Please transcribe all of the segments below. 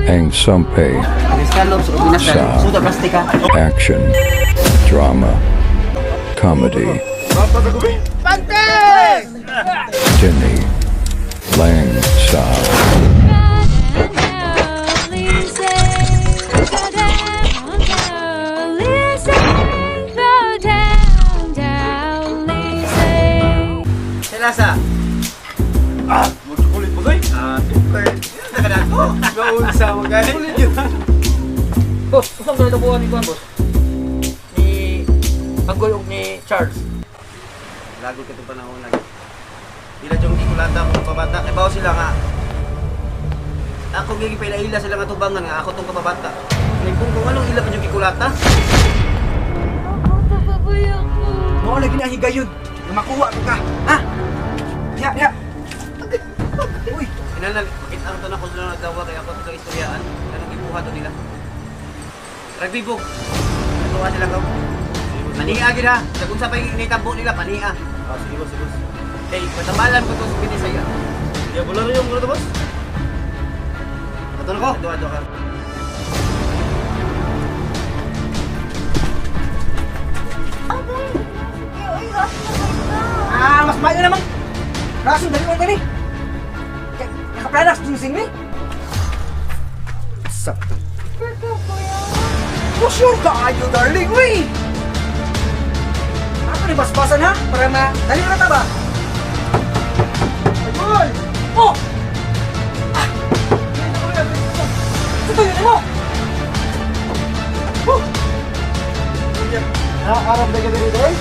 Ang Sampay sa action, drama, comedy, Jenny Lang Sa Selasa. Ah, magkukulit mo koy. Ah, super. Nakadako. Naunsa mo gani. Kulit yun. Boss, usang ganito buwan ni Juan, boss? Ni Agoy og ni Charles. Lago ka itong panahon lagi. Ila yung gikulata akong kababata. Kay bawo sila nga. Ako gigipaila-ila sila nga tubangan nga ako tong kababata. Kung kung anong ila pa yung gikulata. Mao lagi na higayon. Nga makuha ko ka. Ha? Ya, ya. Uy, Inalal, makita ang tanak ko sila nagdawa kay ako sa istoryaan. Anong gibuhat to nila? Rugby book. Natuwa sila ka. Pania gid ha. Sa kung sa pa initabo nila pania. Ah, sige boss, sige boss. Kay matambalan ko to sa Binisaya. Diabolaro yung ano to, boss? Ato na ko. Ato ato ka. Ah, mas mayo namang. Rason dali man kani. Kay nakaplanas dun ni. Sakto. Oh, sure ka ayo, darling, uy! Ako ni basbasan ha? Para ma... Dali na ta ba? Ayun! Oh! Ah! Ito yun mo! Oh! Nakakarap na ganun rin eh?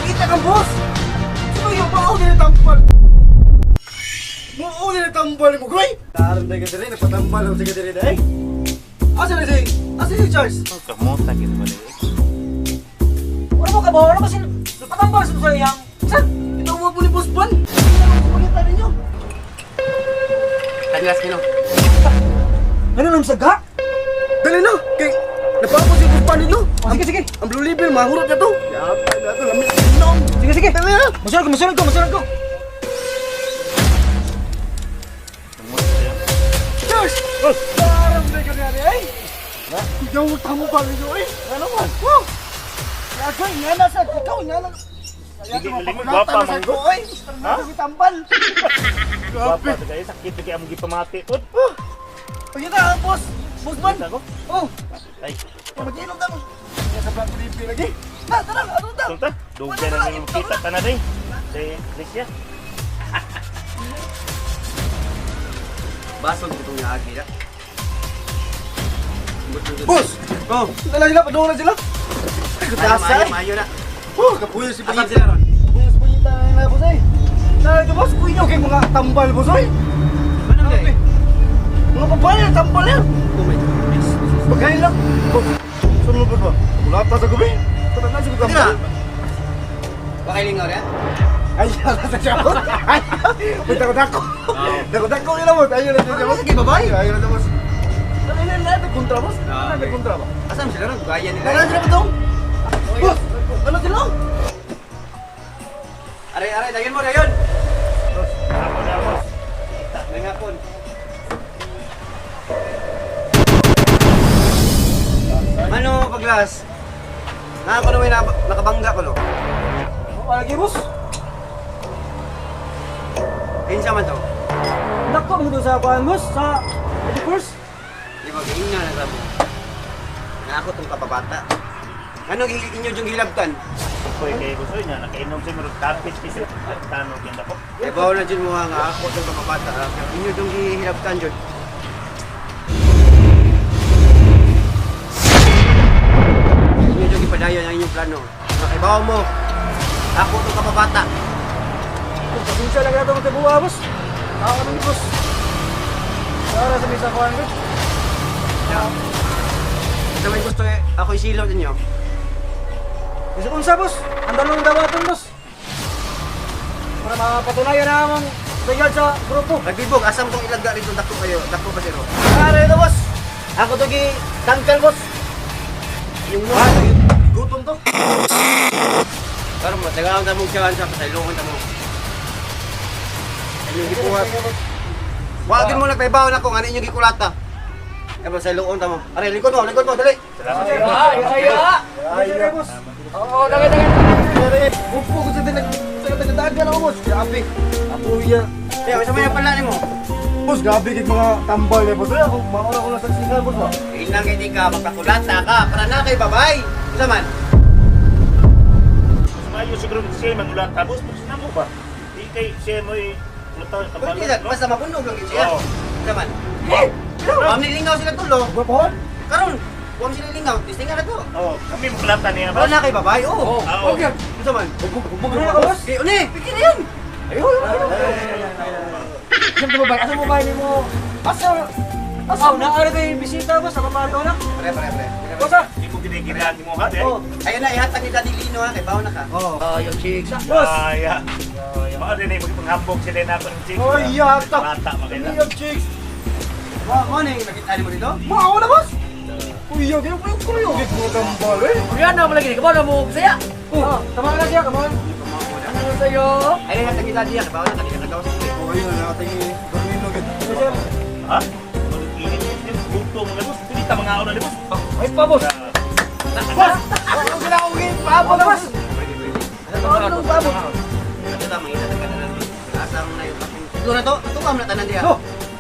Kita kang boss! Ito yung bao nila tampal! Muo nila tambal mo, goy! Naaram na ka diri, nagpatambal ako sa ka diri na eh. Asa na si, asa si Charles? Kamuta gid mo ni. Wala mo ka ba? Wala mo sin... Patambal sa iyang... Saan? Itawa po ni Boss Ban! Ano ang pagkita ninyo? Taglas kino. Ano nang saga? Dali na! Kay, napapos si Boss Ban ninyo! Oh, sige, sige! Ang Blue Label, mahurot na to! Yata na to, lamit inom! Sige, sige! Dali na! Masunod ko, masunod ko, masunod ko! Charles! Naaram na ka diri eh! Ikaw ang tambal ninyo eh! Ano man? Woo! Yagay, nga na sa, ikaw nga na! Dili mo gwapa man ko eh! Ha? Tambal! Gwapa to kayo sakit kay among gipamati. Ut. Pagkita ang boss! Boss Ban! Kita ko. Oh! Ay, Mag-inom ta mo! Sa Black Label lagi! Na, tara! Ano ta? sulta. Dugay na nimo kita ta na day. Sa iglesia. Basog itong naagi na. Boss! Oh, Dala sila, padungan na sila. Ay, mayo, katasa eh. mayo na. Oh, kapuyo si Asan Pagita. sila ron? Kapuyo si Pagita na boss eh. Dala ito boss, kuya kay mga tambal boss oy. Ano ba? Mga babae, tambal yan. Oh my God. Pagkain lang. Boss, sunod boss ba? Wala ta sa gabi. Tara na siguro Hindi na. tambal. Baka ilingaw rin? Ay, wala sa siya. Ay, may takot ako. Takot ako nila boss. Ayun na siya boss. Sige, babae. Ayun na siya boss. Dala na natin kontra boss. Ah, Natin okay. kontra ba? Asan sila ron? Gaya nila. Dala sila patong. Boss, ano sila? Aray, aray, dayon mo, dayon! Ako na boss. Nangapon. Ano, paglas? Nako na may nakabangga ko, no? Wala lagi, boss! Kinsa man to? Dako mo doon sa kuan, boss, sa 21st. Di ba, ganyan na nagsabi. Na ako tong kababata. Ano inyo yung gilabtan? Koy kay boss oy nya nakainom siya murag tapit kasi tanong gyud ako. Eh, bawal na dyan mo nga ako tong kababata. Ah. Pero inyo yung gihilabtan dyan. Inyo yung gipadayon ang inyong plano. Nakibaw mo. Ako tong kababata. Pasensya lang nato magkabuha, boss. Tao kami ni boss. Para sa may sa kuan, boss. Yeah. Ito may gusto eh, ako isilot ninyo. Bisa unsa, boss. Ang dalawang dawaton, boss. Para mapatunayan na among regard sa grupo. Nagbibog, asam kong ilagga rito, dako kayo, dako pa siro. Para ito, boss. Ako to gi tangkal, boss. Yung mo, Gutom to. karon mo, tagaan ta mong tiyan sa pasaylongon ta mo. Inyong gibuhat. Wagin mo nagpaibaw na ko, ano inyong gikulata. Kamo sa luon tamo. Are, likod mo, dali. Salamat sir. Ay, ay, Ay, boss. Oo, dagay, dagay. Upo ko sa tinag taga-taga na boss. Grabe. Apuya. Kaya sa may pala nimo. Boss, grabe kay mga tambal eh boss. Ay, ako mauna ko na sa singa boss ba. Inang hindi ka magkakulata ka para na kay babay. Unsa man? Mas maayo siguro siya manulata boss. Pero sinamo ba? Di kay siya mo'y lutaw yung Pwede kabalo. na, basta mapunog lang gid siya. Oo. Unsa man? Wam nilingaw sila tulo. Guwapohon? Karon, wam sila lingaw, tistingan na to. Oo, kami makulata niya Para boss. na kay babay. Oo. Oo. Okay. Unsa man? Hubog na ka boss. Okay, uni, pikir yun. Asan mo ba? Asan mo ba nimo? Asa? Asa? Oh, naara kay bisita boss, ako pa na. Pre, pre, pre. Boss ah. Di mo giniginaan mo ha, di? Oh. Ayun na, ihatag ni Daddy Lino ha, kay bawo na ka. Oh. Ah, yung chicks. ah. Boss. Ay, ah. Mao din ay magpanghambog sila na ako ng chicks. Oy, yata. Bata makita. Yung chicks. Mo, mo ning nakita nimo dito? Mao na boss. Uy, yo, kaya ko ko. Kay mga tambal eh. Kuya na malagi ka ba na mo saya? Oh, tama na siya, come on. Ano sa'yo? Ayun, ihatag ni Daddy ha, kay bawo na ka, di ka nagawa sa tubig. Oh, ayun na nating Dormino gid. Sir. Ha? Init, init, gutom mga boss. Pili ta mga na boss. Ay pa boss. Boss! Ano sila akong paabot, boss? Pwede, pwede. Ano paabot? Ato ta mangita ta kanan. Asa mo na yung akong. Ito na to, ato ka na tanan diha. Oh.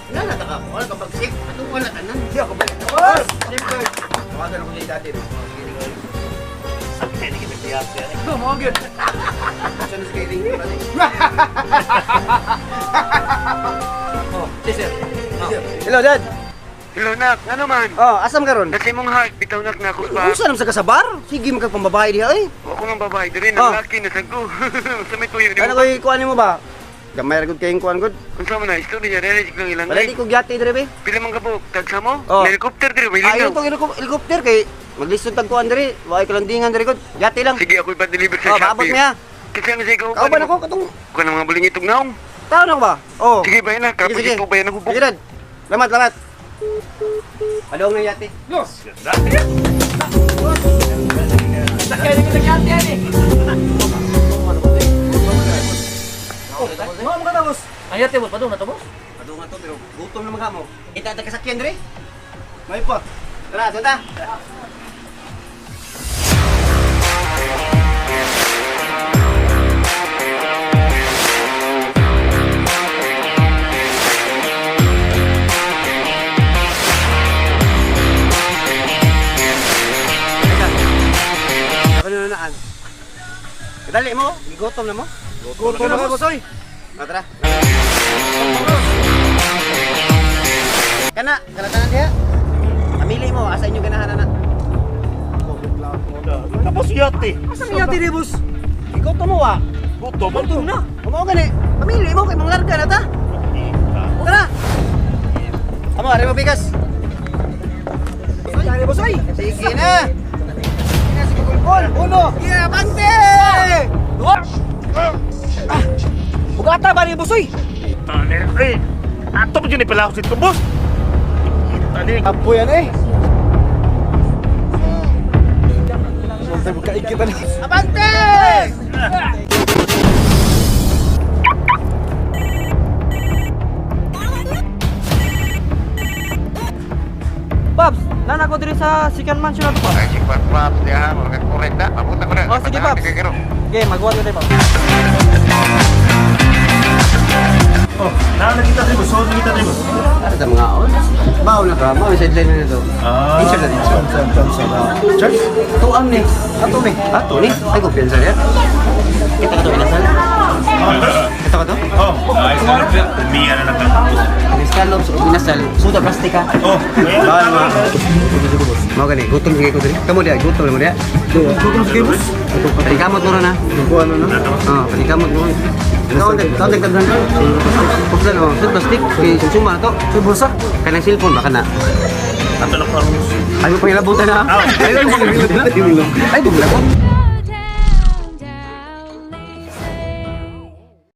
Nga na ta ka. Wala ka pag-sip. Ato ka na tanan. Di ako balik. Boss! Siyempre. Tawagan ako ni Daddy. Sige, sige. Sakit ni kita diya siya. Ito mo gyud. Saan na si Kailing? Oh, si sir. Hello, Dad. Hello nak, ano man? Oh, asam karon? Kasi mong heart, bitaw nak na ako pa. Unsa naman sa kasabar? Sige magkapambabae diha eh. Ako nga babae diri, Oh. nang laki na sad ko. Sa may tuyo Ano nimo. koy kuan nimo ba? Gamay ra gud kayong kuan gud. Unsa man na istorya niya diri lang ilang. Wala di ko gyate dire be. Pila man kabuk, tagsa mo? Oh. May helicopter diri, may Ayo lingaw. tong helicopter kay maglisod tag kuan dire, wa ay kalandingan dire gud. Yate lang. Sige, ako ipa-deliver sa Oh, maabot Shopee. niya. Kasi ang sige Kauban ako katong Kuha ng mga bulingitog naong. taon ako ba? Oh. Sige, bayan na. Sige, Kapag sige. ito, bayan na hubog. Sige, Dad. Lamat, lamat. Palong na yate. Ganda. Sakay ni kita kyati ani. Mao mo ka boss. Ang yate boss, padung na to boss. Padung na to pero gutom na mga mo. Kita ta kasakyan dire. May pa. Tara, tara. Ako na naan. Kadali mo, gigutom na mo. Gutom na boss, oy. Ah, tara. Kana, kana tanan diha. Pamili mo, asa inyo ganahan na. Tapos yate. Asa may yate di boss? Gigutom mo wa. Gutom. Gutom na. Kumaw gani. Pamili mo kay manglarga na ta. Tara. Amo, are mo bigas. Yate boss, oy. Sige na. Sige na, sige gulpol. Uno. Yeah, bante! Bugata ba ni boss, oy? Tane, eh. Ato pa dyan ipalahos ito, boss. Tane, Apo yan eh. Siyempre, magkaigit na. Abante! Paps, nana ko diri sa second mansion na to pa. Ay, si Paps, diha, mga correct na. Papunta ko na. Oh, sige, Paps. Okay, magwa tayo Paps. Oh, naa nakita tayo, boss. Oh, nakita tayo, boss. Ano sa mga on? Bao na ka, mao sideline na to. Ah. Insert na insert. Charles, tuam ni. Ato ni. Ato ni. Ay ko piensa niya. Kita ka to inasal. Kita ka to? Oh, ay, Mia na lang ka. Scallops o inasal. Suda plastika. Oh, Bawal mo. Mao gani, gutom sige ko diri. Kamo diya, gutom na mo diya. Gutom sige boss. Panikamot mo ron ha. Kuha na no. Oh, panikamot mo ron. Kaon tag tablan. Puksan oh, sud plastic kay suma na to. Sa bulsa. Kanang cellphone ba kana? Ato na karon. Ay mo pangilabutan na. Ay mo pangilabutan. Ay mo pangilabutan.